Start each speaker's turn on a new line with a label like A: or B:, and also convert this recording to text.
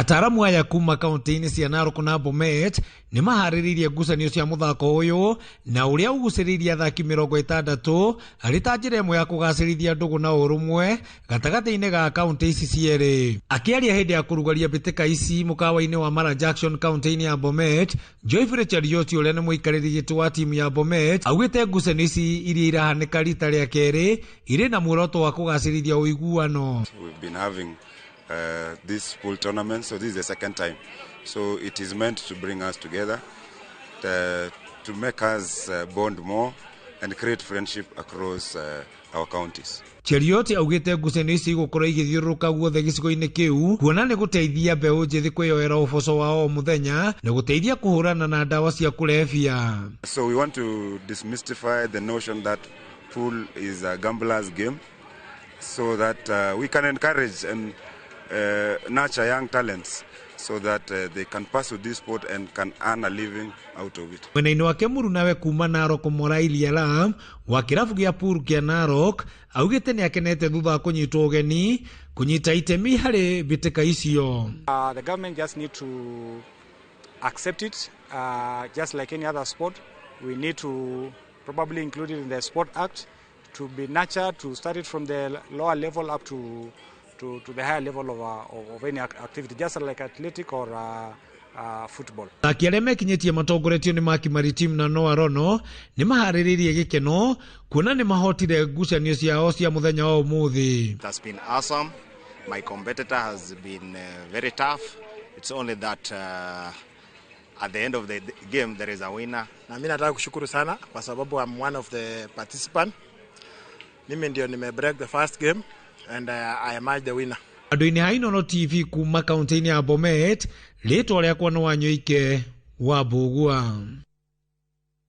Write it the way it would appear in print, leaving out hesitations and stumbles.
A: Ataaramu aya kuma kaunti-inĩ cia Narok na Bomet nĩ maharĩrĩirie ngucanio cia mũthako ũyũ na ũrĩa ũgucĩrĩirie athaki 60 arĩ ta njĩra ĩmwe ya kũgacĩrithia ndũgũ na ũrũmwe gatagatĩ-inĩ ga kaunti ici cierĩ. Akĩaria hĩndĩ ya kũrugaria mbĩtĩka ici mũkawa-inĩ wa Mara Junction kaunti-inĩ ya Bomet, Joyfrey Cheruiyot ũrĩa nĩ mũikarĩri gĩtĩ wa timu ya Bomet augĩte ngucanio ici iria irahanĩka rita rĩa kerĩ irĩ na muoroto wa kũgacĩrithia ũiguano.
B: We've been having this pool tournament, so this is the second time. So it is meant to bring us together, to make us bond more and create friendship across our counties.
A: Cheruiyot augĩte ngucanio ici igũkorwo igĩthiũrũrũka guothe gĩcigo-inĩ kĩu kuona nĩ gũteithia mbeũ njĩthĩ kwĩyoera ũboco wa o mũthenya na gũteithia kũhũrana na ndawa cia kũrebia.
B: So we want to demystify the notion that pool is a gambler's game, so that we can encourage and nurture young talents so that they can pursue this sport and can earn a living out of it.
A: Mwena-inĩ wake mũrunawe kuma Narok Moraili Alam wa kĩrabu gĩa pool kĩa Narok augĩte nĩ akenete thutha wa kũnyitwo ũgeni kũnyita itemi harĩ mbĩtĩka icio.
C: The government just need to accept it, just like any other sport. We need to probably include it in the Sport Act to be nurtured, to start it from the lower level up to the higher level of any activity, just like athletic or football.
A: Athaki arĩa mekinyĩtie matongoretio nĩ Maki Maritim na Noah Rono nĩ maharĩrĩirie gĩkeno kuona nĩ mahotire ngucanio ciao cia mũthenya wa ũmũthĩ.
D: It has been awesome. My competitor has been very tough. It's only that at the end of the game there is a winner.
E: Na mimi nataka kushukuru sana kwa sababu I'm one of the participant. Mimi ndio nime break the first game and I emerged the winner.
A: Andũ-inĩ ha Inooro TV kuma kaunti-inĩ ya Bomet, rĩtwa rĩakwa nĩ Wanyoike wa Mbũgua.